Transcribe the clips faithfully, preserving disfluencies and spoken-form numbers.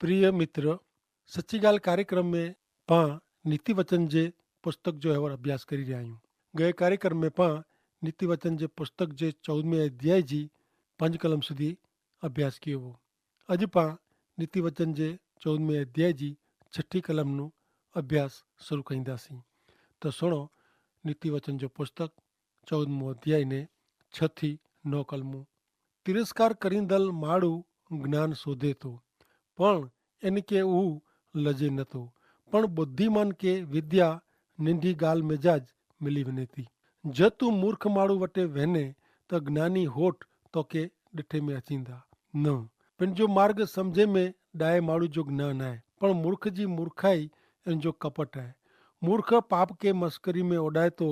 પ્રિય મિત્ર, સચ્ચી ગાલ કાર્યક્રમ મેં પાં નીતિ વચન જે પુસ્તક જો હેવર અભ્યાસ કરી રહ્યા હૈં. ગયે કાર્યક્રમ મેં પાં નીતિ વચન જે પુસ્તક જે ચૌદમે અધ્યાય જી પંજ કલમ સુધી અભ્યાસ કિયો વો. અજ પાં નીતિ વચન જે ચૌદમે અધ્યાય જી છઠી કલમ નું અભ્યાસ શરૂ કઈંદા સી. તો સુણો, નીતિ વચન જો પુસ્તક ચૌદમો અધ્યાય ને છ થી નવ કલમો. તિરસ્કાર કરીંદલ માડૂ જ્ઞાન શોધે તો, પણ એન કે ઉ લજે નતો. પણ બુદ્ધિમાન કે વિદ્યા નિંધી ગાલ મેં જા જ મિલી વને તી. જો તું મૂર્ખ માડૂ વટે વહેને, તો જ્ઞાની હોઠ તો કે ડેઠે મેં અચીંદા ન. પણ જો માર્ગ સમઝે મેં ડાય માડૂ જો જ્ઞાન આય, પણ મૂર્ખ જી મૂર્ખાઈ એન જો કપટ આય. મૂર્ખ પાપ કે મસ્કરી મેં ઓડાય તો,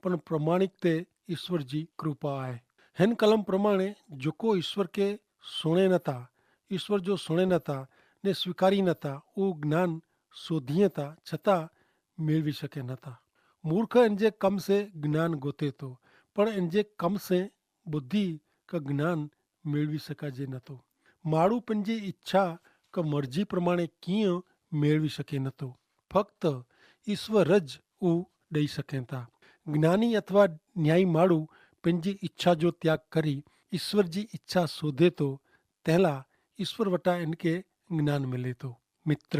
પણ પ્રમાણિક તે ઈસ્વર જી કૃપા આય. હેન કલમ પ્રમાણે જોકો ઈસ્વર કે સુણે નતા, ઈસ્વર જો સુણે નતા ને સ્વીકારી નતા, ઉ જ્ઞાન શોધિયે તા છતાં મેળવી શકે નતા. મૂર્ખ એન જે કમ સે જ્ઞાન ગોતે તો, પણ એન જે કમ સે બુદ્ધિ કા જ્ઞાન મેળવી શકાજે નતો. માડૂ પન જી ઇચ્છા કા મરજી પ્રમાણે કિયાં મેળવી શકે નતો. ફક્ત ઇશ્વર જ ઉં દઈ શકેતા. જ્ઞાની અથવા ન્યાયી માડૂ પન જી ઇચ્છા જો ત્યાગ કરી ઇશ્વર જી ઇચ્છા શોધે તો, તેલા ઇશ્વર વટા એનકે જ્ઞાન મિલે તો. મિત્ર,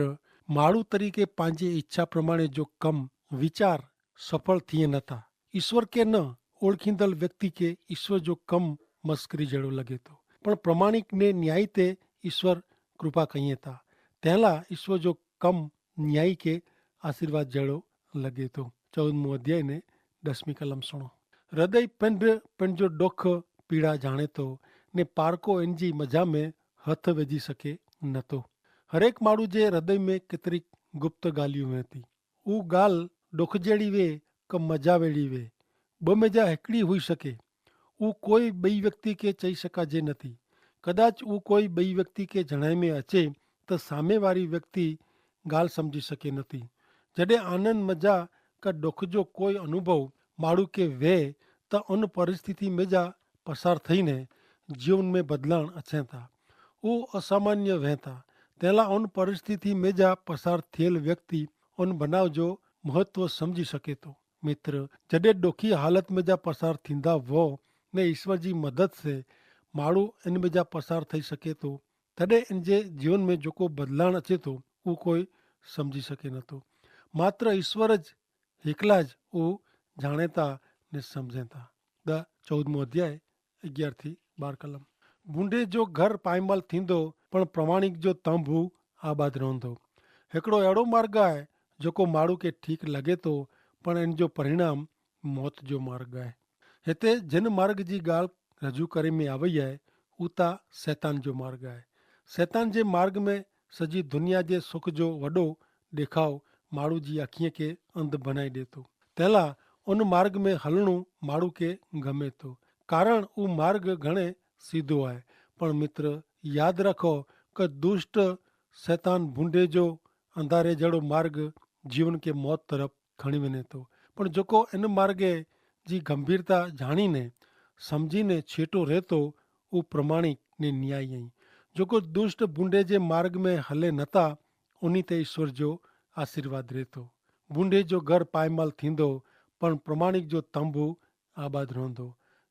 માડૂ તરીકે પાંજે ઇચ્છા પ્રમાણે જો કમ વિચાર સફળ થિયે નતા. ઇશ્વર કે ન ઓળખીંદલ વ્યક્તિ કે ઇશ્વર જો કમ મસ્કરી જેડો લગે તો. પણ પ્રમાણિક ને ન્યાયી તે ઇશ્વર કૃપા કહિયે તા. તેલા ઇશ્વર જો કમ ન્યાયી કે આશીર્વાદ જેડો લગે તો. ચૌદમું અધ્યાય ને દસમી કલમ સુણો. હૃદય પંડ પંડ જો ડોખ પીડા જાણે તો, ને પારકો એનજી મજા મેં હથ વેજી શકે નતો. હરેક માડૂ જે હૃદય મેં કેતરી ગુપ્ત ગાલિયું વહેતી. ઉ ગાલ ડોખજેડી વે કે મજાવેડી વે, બમે જા હેકડી હુઈ શકે. ઉ કોઈ બઈ વ્યક્તિ કે ચહી શકા જે નથી. કદાચ ઉ કોઈ બઈ વ્યક્તિ કે જણાઈ મેં અચે, તો સામે વારી વ્યક્તિ ગાલ સમઝી શકે નથી. જડે આનંદ મજા કા ડોખજો કોઈ અનુભવ માડૂ કે વે, તો અન પરિસ્થિતિ મેં જા પસાર થઈ ને જીવન મેં બદલાણ અચેતા. ઉ અસામાન્ય વહેતા. તેલા અન પરિસ્થિતિ મેં જા પસાર થિયેલ વ્યક્તિ અન બનાવ જો મહત્વ સમઝી શકેતો. મિત્ર, જડે ડોખી હાલત મેં જા પસાર થીંદા વો ને ઈસ્વર જી મદદ સે માડૂ એન મેં જા પસાર થઈ શકેતો, તડે એન જે જીવન મેં જોકો બદલાણ અચેતો ઉ કોઈ સમઝી શકે નતો. માત્ર ઈસ્વર જ હેકલા જ ઉ જાણેતા ને સમઝેતા. દ ચૌદમો અધ્યાય અગિયાર થી બાર કલમ. ભૂંડે જો ઘર પાયમાલ થીંદો, પણ પ્રમાણિક જો તંભુ આબાદ રોંધો. હેકડો એડો માર્ગ આય, જોકો માડૂ કે ઠીક લગે તો, પણ એન જો પરિણામ મોત જો માર્ગ આય. હેતા જેન માર્ગ જી ગાલ રજૂ કરે મેં આવે આય, ઉતા સૈતાન જો માર્ગ આય. સૈતાન જે માર્ગ મેં સજી દુનિયા જે સુખ જો વડો દેખાવ માડૂ જી આખીએ કે અંધ ભનાઈ દેતો. તેલા ઉન માર્ગ મેં હલણું માડૂ કે ગમે તો, કારણ ઉ માર્ગ ઘણે સીધો આય. પણ મિત્ર, યાદ રાખો કે દુષ્ટ સૈતાન ભૂંડે જો અંધારે જેડો માર્ગ જીવન કે મોત તરફ ખણી વેને તો. પણ જોકો એન માર્ગે જી ગંભીરતા જાણીને સમઝીને છેટો રહેતો, ઉ પ્રમાણિક ને ન્યાયી અહીં. જોકો દુષ્ટ ભૂંડે જે માર્ગ મેં હલે નતા, ઉની તે ઈસ્વર જો આશીર્વાદ રહેતો. ભૂંડે જો ઘર પાયમાલ થીંદો, પણ પ્રમાણિક જો તંબુ આબાદ રોંધો.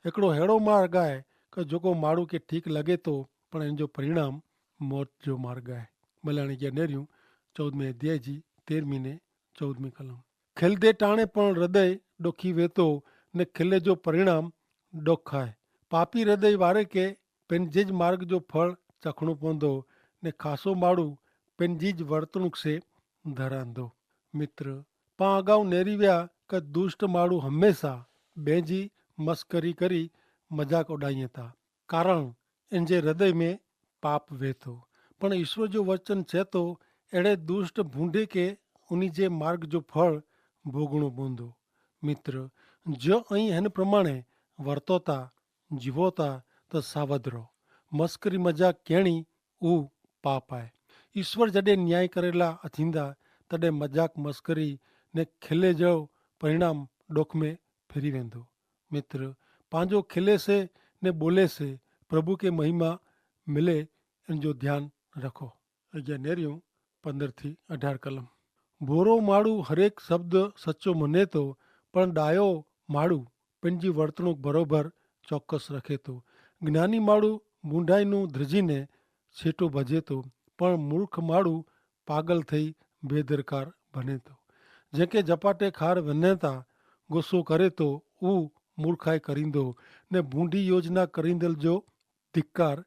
એકડો હેડો માર્ગ આય કે જોકો માડૂ કે ઠીક લગે તો, પણ એન જો પરિણામ મોત જો માર્ગ આય. મલાણી કે નેર્યું ચૌદમે અધ્યાય જી તેરમી ને ચૌદમી કલમ. ખેલ દે ટાણે પણ હૃદય ડોખી વેતો, ને ખેલે જો પરિણામ ડોખાય. પાપી હૃદય વારે કે પેનજે જ માર્ગ જો ફળ ચખણું પોંધો, ને ખાસો માડૂ પેનજી જ વર્તણૂક સે ધરાંધો. મિત્ર, પાં અગાઉ નેરીવ્યા કે દુષ્ટ માડૂ હંમેશા બેંજી મસ્કરી કરી મજાક ઉડાઈ થા, કારણ એન જે હૃદય મેં પાપ વેતો. પણ ઈસ્વર જો વચન છે તો એડે દુષ્ટ ભૂંડે કે ઉની જે માર્ગ જો ફળ ભોગણો બોંધો. મિત્ર, જો અહીં હેન પ્રમાણે વર્તોતા જીવોતા, તો સાવધ રહો. મસ્કરી મજાક કહેણી ઉ પાપ આય. ઈસ્વર જડે ન્યાય કરેલા અથીંદા, તદે મજાક મસ્કરી ને ખેલે જો પરિણામ ડોખ મેં ફેરી વેંધો. મિત્ર, પાંજો ખેલે સે ને બોલે સે પ્રભુ કે મહિમા મિલે, એન જો ધ્યાન રખો. અજ્ઞા નેર્યું પંદર થી અઢાર કલમ. ભોરો માડૂ હરેક શબ્દ સચો મને તો, પણ ડાયો માડૂ પેનજી વર્તણૂક ભરોભર ચોક્કસ રખે તો. જ્ઞાની માડૂ બુંડાઈનું ધ્રજીને છેટો ભજે તો, પણ મૂર્ખ માડૂ પાગલ થઈ ભેદરકાર ભને તો. જેંકે જપાટે ખાર વને તા ગોસો કરે તો ઉં મૂર્ખાઈ કરીંદો, ને ભૂંડી યોજના કરીંદલ જો ધિક્કાર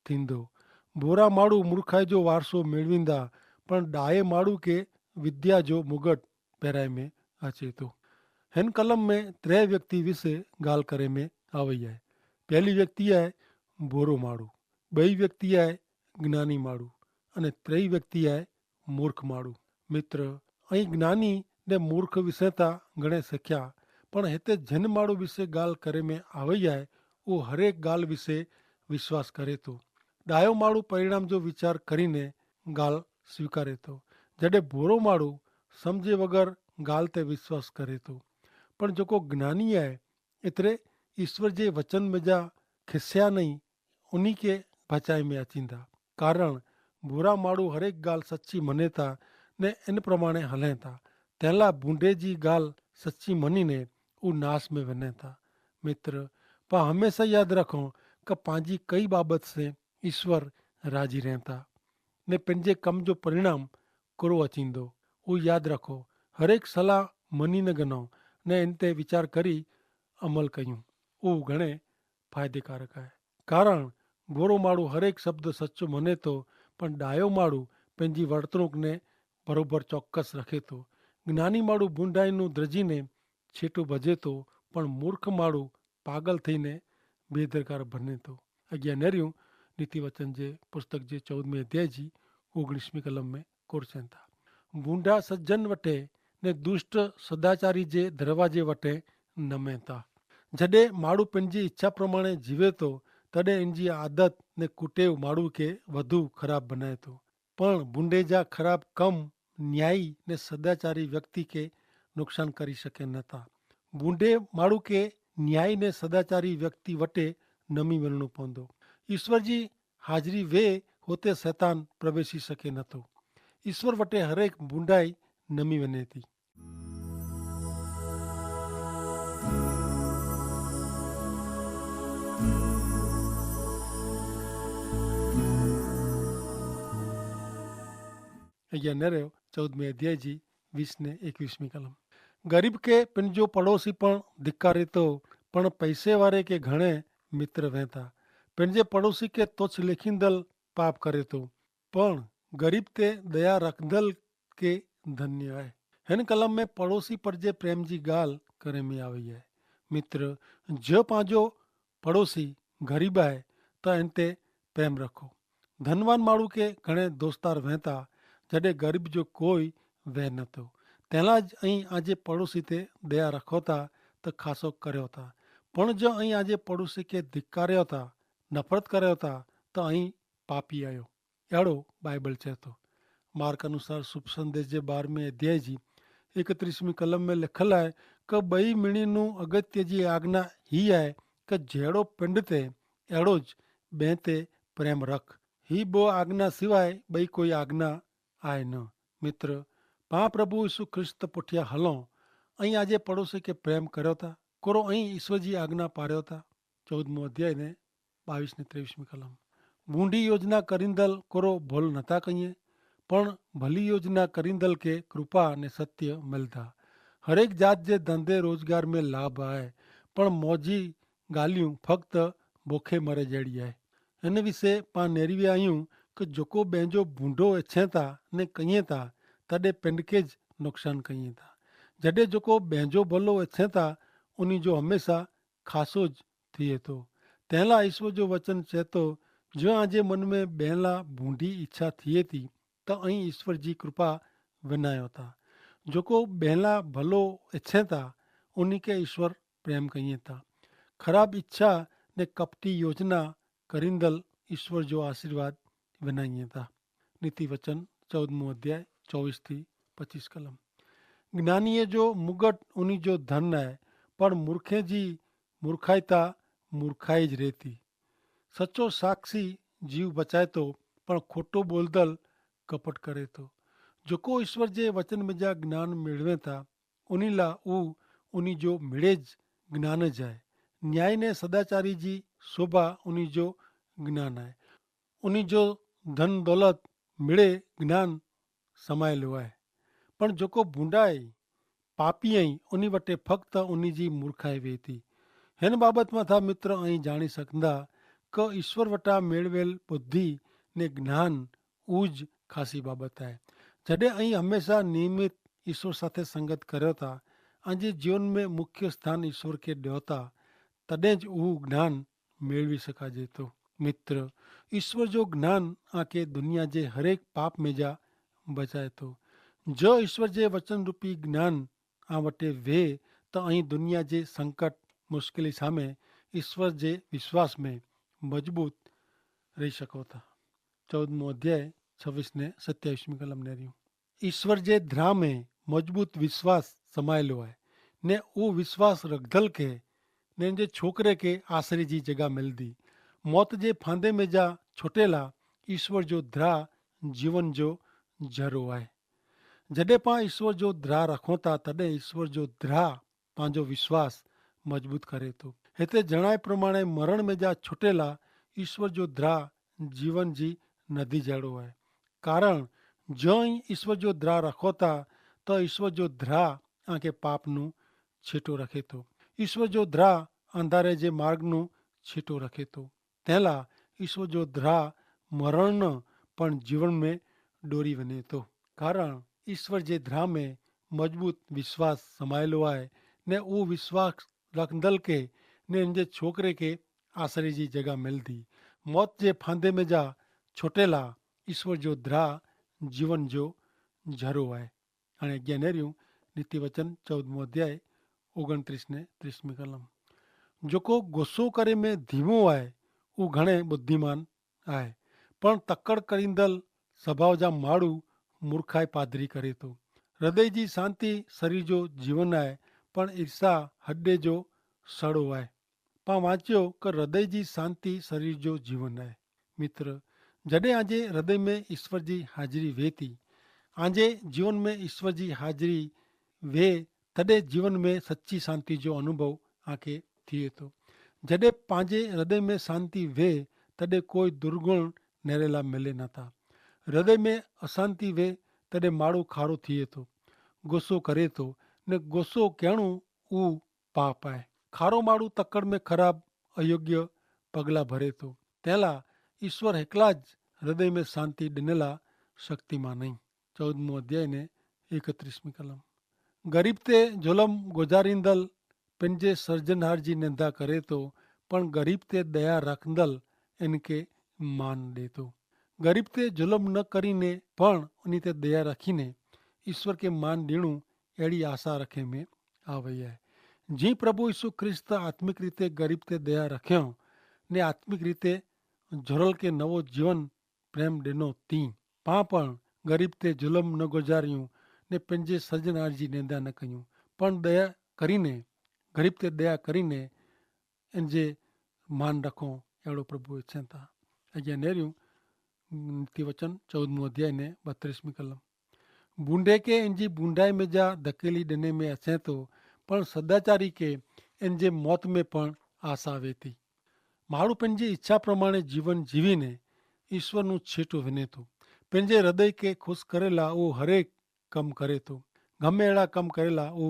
થીંદો. ભોરા માડૂ મૂર્ખાઈ જો વારસો મેળવીંદા, પણ ડાયે માડૂ કે વિદ્યા જો મુગટ પહેરાઈ મેં આચે તો. હેન કલમ મેં ત્રે વ્યક્તિ વિશે ગાલ કરે મેં આવય આય. પહેલી વ્યક્તિ આય ભોરો માડૂ, બઈ વ્યક્તિ આય જ્ઞાની માડૂ, અને ત્રે વ્યક્તિ આય મૂર્ખ માડૂ. મિત્ર, અહીં જ્ઞાની ને મૂર્ખ વિશે તા ઘણે શક્યા, પણ હેતે જેન માડૂ વિશે ગાલ કરે મેં આવય આય, ઉં હરેક ગાલ વિશે વિશ્વાસ કરે તો. ડાયો માડૂ પરિણામ જો વિચાર કરીને ગાલ સ્વીકારે તો, જડે ભોરો માડૂ સમઝે વગર ગાલ તે વિશ્વાસ કરે તો. પણ જોકો જ્ઞાની આય, એતરે ઈસ્વર જે વચન મેં જા ખિસ્યા નહીં, ઉની કે ભચાઈ મેં અચીંદા. કારણ ભોરા માડૂ હરેક ગાલ સચ્ચી મને તા ને એન પ્રમાણે હલે તા, તેલા ભૂંડે જી ગાલ સચ્ચી મની ને ઉં નાસ મેં વને તા. મિત્ર, પા હમેંસા યાદ રાખો કે પાંજી કઈ બાબત સે ઈસ્વર રાજી રહેતા ને પેનજે કમ જો પરિણામ કરો અચીંદો. ઉં યાદ રાખો, હરેક સલાહ મની ન ગનો ને એન તે વિચાર કરી અમલ કહ્યું, ઉં ઘણે ફાયદેકારક આય. કારણ ભોરો માડૂ હરેક શબ્દ સચ્ચો મને તો, પણ ડાયો માડૂ પેનજી વર્તણૂક ને ભરોભર ચોક્કસ રખે તો. જ્ઞાની માડૂ ભૂંડાઈનું દ્રજીને છેટો ભજે તો, પણ મૂર્ખ માડૂ પાગલ થઈને બેદરકાર ભને તો. અજ્ઞા નેર્યું નીતિવચન જે પુસ્તક જે ચૌદમે અધ્યાય જી ઓગણીસમી કલમ મેં કોરસેન થા. ભૂંડા સજ્જન વટે ને દુષ્ટ સદાચારી જે દરવાજે વટે નમે થા. જડે માડૂ પેનજી ઇચ્છા પ્રમાણે જીવે તો, તદે એનજી આદત ને કુટેવ માડૂ કે વધુ ખરાબ બનાય તો. પણ ભૂંડે જા ખરાબ કમ ન્યાયી ને સદાચારી વ્યક્તિ કે નુકસાન કરી શકે નતા. ભૂંડે માડૂ કે ન્યાયી ને સદાચારી વ્યક્તિ વટે નમી વેલણો પોંદો. ઈસ્વર જી હાજરી વે હોતે સૈતાન પ્રવેશી શકે નતો. ઈસ્વર વટે હરેક ભૂંડાઈ નમી વેને તી. અજ્ઞા નરેવ ચૌદમે અધ્યાય જી વીસ ને એકવીસમી કલમ. ગરીબ કે પેનજો પડોશી પણ ધિક્કારે તો, પણ પૈસે વારે કે ઘણે મિત્ર વહેતા. પેનજે પડોશી કે તોછ લેખીંદલ પાપ કરે તો, પણ ગરીબ તે દયા રખદલ કે ધન્ય આય. હેન કલમ મેં પડોશી પર જે પ્રેમ જી ગાલ કરે મેં આવે આય. મિત્ર, જો પાંજો પડોશી ગરીબ આય, તો એન તે પ્રેમ રખો. ધનવાન માણૂ કે ઘણે દોસ્તાર વહેતા, જડે ગરીબ જો કોઈ વહ નતો. તેલા જ અહીં આજે પડોશી તે દયા રખો તા, તો ખાસો કર્યો તા. પણ જો અહીં આજે પડોશી કે ધિક્કાર્યો તા, નફરત કર્યો તા, તો અહીં પાપી આયો. એડો બાઈબલ ચેતો. માર્ક અનુસાર શુભ સંદેશ જે બારમે અધ્યાય જી એકત્રીસમી કલમ મેં લિખલ આય, કે બઈ મિણીનું અગત્ય જી આજ્ઞા હી આય, કે જેડો પિંડ તે એડો જ બેં તે પ્રેમ રખ. હી બો આજ્ઞા સિવાય બઈ કોઈ આજ્ઞા આય ન. મિત્ર, પાં પ્રભુ ઈસુ ખ્રિસ્ત પુઠ્યા હલો. અહીં આજે પડોશી કે પ્રેમ કર્યો તા? કોરો અહીં ઈસુ જી આજ્ઞા પાર્યો તા? ચૌદમો અધ્યાય ને બાવીસ ને ત્રેવીસમી કલમ. ભૂંડી યોજના કરીંદલ કોરો ભોલ નતા કહિયે, પણ ભલી યોજના કરીંદલ કે કૃપા ને સત્ય મલતા. હરેક જાત જે ધંધે રોજગાર મેં લાભ આય, પણ મોજી ગાલિયું ફક્ત ભોખે મરે જેડી આય. એન વિશે પાં નેરવી આયું, કે જોકો બેંજો ભૂંડો એછેંતા ને કહિયે તા, તદે પેંડકે જ નુકસાન કહિયે તા. જડે જોકો બેંજો ભલો એછેંતા, ઉની જો હમેંસા ખાસો જ થિયે તો. તેનલા ઈસવ જો વચન ચેતો, જો આજે મન મેં બેનલા ભૂંડી ઇચ્છા થિયે તી, તો અહીં ઈસવ જી કૃપા વિનાયો તા. જોકો બેનલા ભલો એછેંતા, ઉની કે ઈસવ પ્રેમ કહિયે તા. ખરાબ ઇચ્છા ને કપટી યોજના કરીંદલ ઈસવ જો આશીર્વાદ વિનાયે તા. નીતિ વચન ચૌદમો અધ્યાય ચોવીસ થી પચીસ કલમ. જ્ઞાનીએ જો મુગટ ઉની જો ધન નાય, પણ મૂર્ખે જી મૂર્ખાઈ તા મૂર્ખાઈ જ રહેતી. સચો સાક્ષી જીવ બચાયતો, પણ ખોટો બોલદલ કપટ કરે તો. જોકો ઈસ્વર જે વચન મેં જા જ્ઞાન મેળવે તા ઉની લા ઉહ ઉની જો મેળે જ જ્ઞાન જ આય. ન્યાયી ને સદાચારી જી શોભા ઉની જો જ્ઞાન આય. ઉની જો ધન દોલત મેળે જ્ઞાન સમાયેલો આય. પણ જોકો ભૂંડાઈ પાપી અહીં ઉની વટે ફક્ત ઉની જી મૂર્ખાઈ વેતી. હેન બાબતમાં થા મિત્ર અહીં જાણી સકંદા કે ઈસ્વર વટા મેળવેલ બુદ્ધિ ને જ્ઞાન ઉજ ખાસી બાબત આય. જડે અહીં હમેંશા નિયમિત ઈસ્વર સાથે સંગત કર્યો થા આજે જીવન મેં મુખ્ય સ્થાન ઈસ્વર કે દ્યો થા તદે જ ઉહ જ્ઞાન મેળવી સકાજે તો. મિત્ર, ઈસ્વર જો જ્ઞાન આકે દુનિયા જે હરેક પાપ મેં જા બચાય તો. જો ઈસ્વર જે વચન રૂપી જ્ઞાન આ વટે વે તો અહીં દુનિયા જે સંકટ મુશ્કેલી સામે ઈસ્વર જે વિશ્વાસ મેં મજબૂત રહી શકો થા. ચૌદમો અધ્યાય છવીસ ને સત્યાવીસ મી કલમ નેર્યું. ઈસ્વર જે ધ્રા મેં મજબૂત વિશ્વાસ સમાયેલો આય ને ઉહ વિશ્વાસ રખદલ કે ને જે છોકરે કે આશરે જી જગા મિલદી. મોત જે ફાંદે મેં જા છોટેલા ઈસ્વર જો ધ્રા જીવન જો ઝરો આય. જડે પાં ઈસ્વર જો ધ્રા રખો થા તદે ઈસ્વર જો ધ્રા પાંજો વિશ્વાસ મજબૂત કરે તો. હેતરે જણાય પ્રમાણે મરણ મેં જા છોટેલા ઈસ્વર જો ધ્રા જીવન જી નદી જેડો આય. કારણ જો અહીં ઈસ્વર જો ધ્રા રખો થા તો ઈસ્વર જો ધ્રા આંકે પાપનું છેટો રખે તો. ઈસ્વર જો ધ્રા અંધારે જે માર્ગનું છેટો રખે તો. તેલા ઈસ્વર જો ધ્રા મરણ ન પણ જીવન મેં ડોરી વને તો. કારણ ઈસ્વર જે ધ્રા મેં મજબૂત વિશ્વાસ સમાયેલો આય ને ઉહ વિશ્વાસ રખદલ કે ને જે છોકરે કે આશરે જી જગા મેલદી. મોત જે ફાંદે મેં જા છોટેલા ઈસ્વર જો ધ્રા જીવન જો ઝરો આય. અણે અજ્ઞાનેર્યું નીતિ વચન ચૌદમો અધ્યાય ઓગણત્રીસ ને ત્રીસમી કલમ. જોકો ગોસો કરે મેં ધીમો આય ઉં ઘણે બુદ્ધિમાન આય. પણ તકડ કરીંદલ સ્વભાવ જા માડૂ મૂર્ખાઈ પાદરી કરે તો. હૃદય જી શાંતિ શરીર જો જીવન આય. પણ ઈર્ષ્યા હડે જો સડો આય. પાં વાંચ્યો કે હૃદય જી શાંતિ શરીર જો જીવન આય. મિત્ર, જડે આજે હૃદય મેં ઈસ્વર જી હાજરી વેતી આજે જીવન મેં ઈસ્વર જી હાજરી વે તદે જીવન મેં સચ્ચી શાંતિ જો અનુભવ આંકે થિયે તો. જડે પાંજે હૃદય મેં શાંતિ વે તદે કોઈ દુર્ગણ નેરેલા મેલે નતા. હૃદય મેં અશાંતિ વે તદે માડૂ ખારો થિયે તો, ગોસો કરે તો. ને ગોસો કહેણું ઉં પાપ આય. ખારો માડૂ તકડ મેં ખરાબ અયોગ્ય પગલા ભરે તો. તેલા ઈસ્વર હેકલા જ હૃદય મેં શાંતિ ડેનેલા શક્તિમાં નહીં. ચૌદમો અધ્યાય ને એકત્રીસમી કલમ. ગરીબ તે જુલમ ગોજારીંદલ પેનજે સર્જનહાર જી નેંધા કરે તો, પણ ગરીબ તે દયા રાખંદલ એનકે માન દેતો. ગરીબ તે જુલમ ન કરીને પણ ઉની તે દયા રાખીને ઈસ્વર કે માન દેણું એડી આશા રખે મેં આવે હૈ. જી પ્રભુ ઈસુ ખ્રિસ્ત આત્મિક રીતે ગરીબ તે દયા રખ્યો ને આત્મિક રીતે જોરલ કે નવો જીવન પ્રેમ દેનો તી. પાં પણ ગરીબ તે જુલમ ન ગોજાર્યું ને પેનજે સર્જનહાર જી નેંધા ન કહ્યું, પણ દયા કરીને ગરીબ તે દયા કરીને એન જે માન રખો એડો પ્રભુ ઇચ્છે તા. અજ્ઞા નેર્યું. તિ વચન ચૌદમું અધ્યાય ને બત્રીસમી કલમ. બૂંડે કે એન જી બૂંડાઈ મેં જા ધકેલી દેને મેં અસે તો, પણ સદાચારી કે એન જે મોત મેં પણ આશા વેતી. માણુ પેનજી ઇચ્છા પ્રમાણે જીવન જીવીને ઇશ્વરનું છેટું વિને તો. પેનજે હૃદય કે ખુશ કરેલા ઓ હરેક કમ કરે તો. ગમે એડા કમ કરેલા ઓ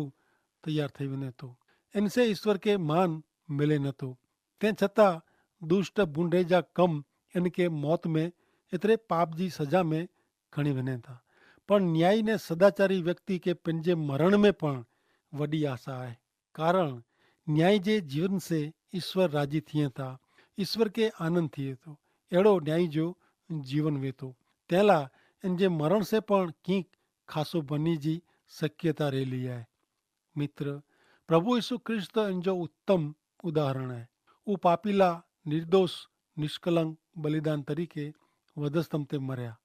તૈયાર થઈ વિને તો. એનસે ઇશ્વર કે માન મેલે નતો. તે છતાં દુષ્ટ ભૂંડે જા કમ એનકે મોત મેં એતરે પાપ જી સજા મેં ખણી વિને તા. પણ ન્યાયી ને સદાચારી વ્યક્તિ કે પેનજે મરણ મેં પણ વડી આશા આય. કારણ ન્યાયી જે જીવન સે ઇશ્વર રાજી થિયે તા, ઇશ્વર કે આનંદ થિયે તો. એડો ન્યાયી જો જીવન વેતો તેલા એન જે મરણ સે પણ કિંક ખાસો ભની જી શક્યતા રહેલી આય. મિત્ર, પ્રભુ ઈસુ ખ્રિસ્ત એન જો ઉત્તમ ઉદાહરણ આય. ઉપાપીલા નિર્દોષ નિષ્કલંક બલિદાન તરીકે વધસ્તંભ તે મર્યા.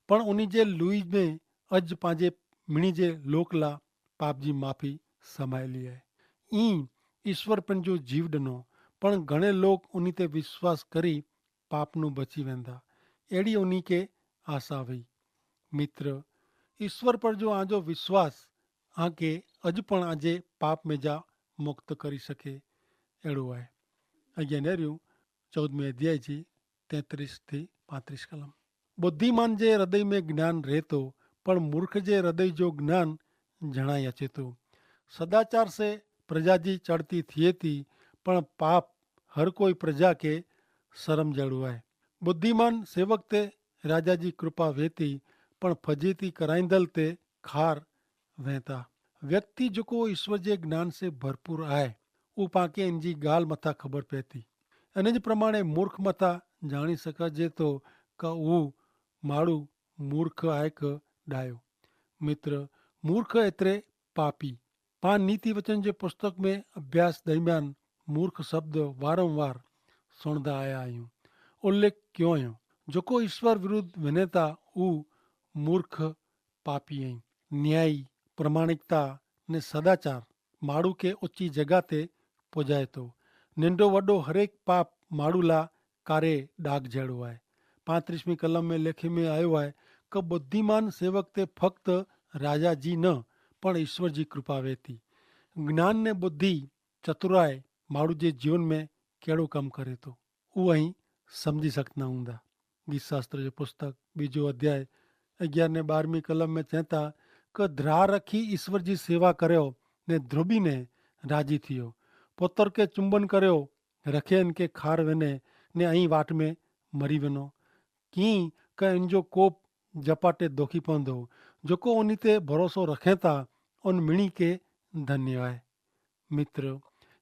પણ ઉની જે લુઈ મેં અજ પાંજે મિણી જે લોકલા પાપજી માફી સમાયેલી આય. ઈ ઇશ્વર પેનજો જીવ ડનો. પણ ઘણે લોક ઉની તે વિશ્વાસ કરી પાપનું બચી વેંદા. એડી ઉની કે આશા વય. મિત્ર, ઈસ્વર પર જો આજો વિશ્વાસ આકે અજ પણ આજે પાપ મેં જા મુક્ત કરી શકે એડો આય. અજ્ઞા નેર્યું ચૌદમે અધ્યાય જી તેત્રીસ થી પાંત્રીસ કલમ. બુદ્ધિમાન જે હૃદય મેં જ્ઞાન રહેતો, પણ મૂર્ખ જે હૃદય જો જ્ઞાન જણાઈ અચેતો. સદાચાર સે પ્રજા જી ચડતી થિયેતી, પણ પાપ હર કોઈ પ્રજા કે સરમ જેડું આય. બુદ્ધિમાન સેવક તે રાજા જી કૃપા વેતી, પણ ફજેતી કરાઈંદલ તે ખાર વેતા. વ્યક્તિ જોકો ઈસ્વર જે જ્ઞાન સે ભરપૂર આય, ઉપાંકે એનજી ગાલ મતા ખબર પેતી. અને જ પ્રમાણે મૂર્ખ મતા જાણી સકાજે તો કે ઉ માડૂ મૂર્ખ આય કે ડાયો. મિત્ર, મૂર્ખ એતરે પાપી. પાં નીતિ વચન જે પુસ્તક મેં અભ્યાસ દરમિયાન મૂર્ખ શબ્દ વારંવાર સુણદા આયા અયું. ઉલ્લેખ ક્યો અયો, જોકો ઈસ્વર વિરુદ્ધ વિનેતા ઉ મૂર્ખ પાપી અઇં. ન્યાયી, પ્રમાણિકતા ને સદાચાર માડૂ કે ઓચ્છી જગા તે પોજાયતો. નેંડો વડો હરેક પાપ માડૂલા કારે ડાગ જેડો આય. પાંત્રીસમી કલમ મેં લેખી મેં આયો આય, કે બુદ્ધિમાન સેવક તે ફક્ત રાજા જી ન પણ ઈસ્વર જી કૃપા વેતી. જ્ઞાન ને બુદ્ધિ, ચતુરાય માડૂ જે જીવન મેં કેડો કમ કરે તો, ઉ અહીં સમઝી સકતા હુંદા. ગીતશાસ્ત્ર જે પુસ્તક બીજો અધ્યાય અગિયાર ને બારમી કલમ મેં ચેતા, કે ધ્રા રખી ઈસ્વર જી સેવા કર્યો ને ધ્રુબી ને રાજી થિયો. પોતર કે ચુંબન કર્યો રખે એન કે ખાર વેને ને અહીં વાટ મેં મરી વેનો. કિંક એન જો કોપ જપાટે દોખી પંદો. જોકો ઉની તે ભરોસો રખેતા ઉન મિણી કે ધન્ય આય. મિત્ર,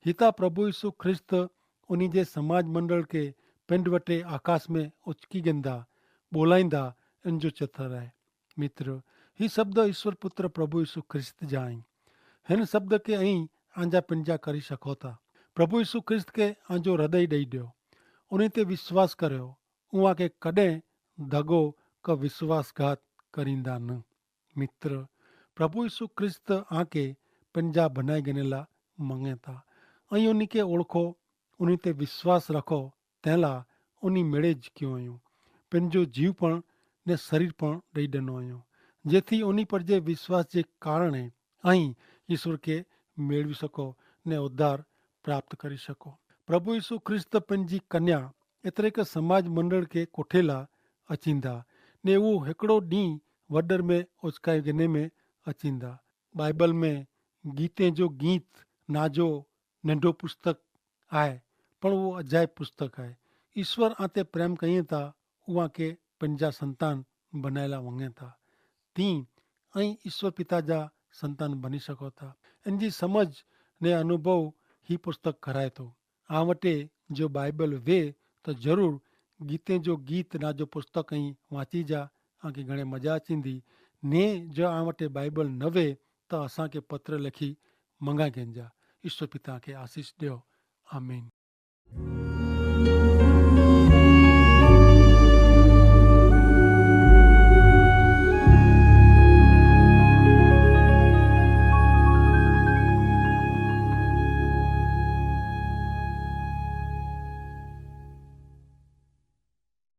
હિતા પ્રભુ ઈસુ ખ્રિસ્ત ઉની જે સમાજ મંડળ કે પેંડ વટે આકાશ મેં ઉચકી ગેંદા બોલાઈંદા એન જો ચેતર આય. મિત્ર, હી શબ્દ ઈસ્વર પુત્ર પ્રભુ ઈસુ ખ્રિસ્ત જા આઈ. હેન શબ્દ કે અહીં આંજા પેંજા કરી શકો થા. પ્રભુ ઈસુ ખ્રિસ્ત કે આંજો હૃદય દઈ દ્યો. ઉની તે વિશ્વાસ કર્યો. ઉઆ કે કદે ધગો કે વિશ્વાસઘાત કરીંદા ન. મિત્ર, પ્રભુ ઈસુ ખ્રિસ્ત આંકે પેંજા ભનાઈ ગનેલા મંગેતા. અહીં ઉની કે ઓળખો, ઉની તે વિશ્વાસ રખો. તેલા ઉની મેળે જ ક્યો અયો, પેનજો જીવ પણ ને શરીર પણ દઈ દનો અયો, જેથી ઉની પર જે વિશ્વાસ જે કારણે અહીં ઈસુર કે મેળવી શકો ને ઉદ્ધાર પ્રાપ્ત કરી શકો. પ્રભુ ઈસુ ખ્રિસ્ત પેનજી કન્યા એતરે કે સમાજ મંડળ કે કોઠેલા અચીંદા, ને ઉહ હેકડો દી વડર મેં ઓચકાઈ ગને મેં અચીંદા. બાઈબલ મેં ગીતે જો ગીત નાજો નેંધો પુસ્તક આય, પણ ઉહ અજાયબ પુસ્તક આય. ઈસ્વર આતે પ્રેમ કહિએ તા ઉઆ કે પંજા સંતાન બનાયેલા વંગે તા. તી અહીં ઈસ્વર પિતા જા સંતાન બની શકો તા. એનજી સમજ ને અનુભવ હી પુસ્તક કરાય તો. આ વટે જો બાઈબલ વે તો જરૂર ગીતે જો ગીત ના જો પુસ્તક અહીં વાંચી જા. આંકે ઘણે મજા અચીંદી. ને જો આ વટે બાઈબલ નવે તો અસાંકે પત્ર લેખી મંગા ગેંજા. ઈસ્વર પિતા આંકે આશીસ દેઓ. આમીન.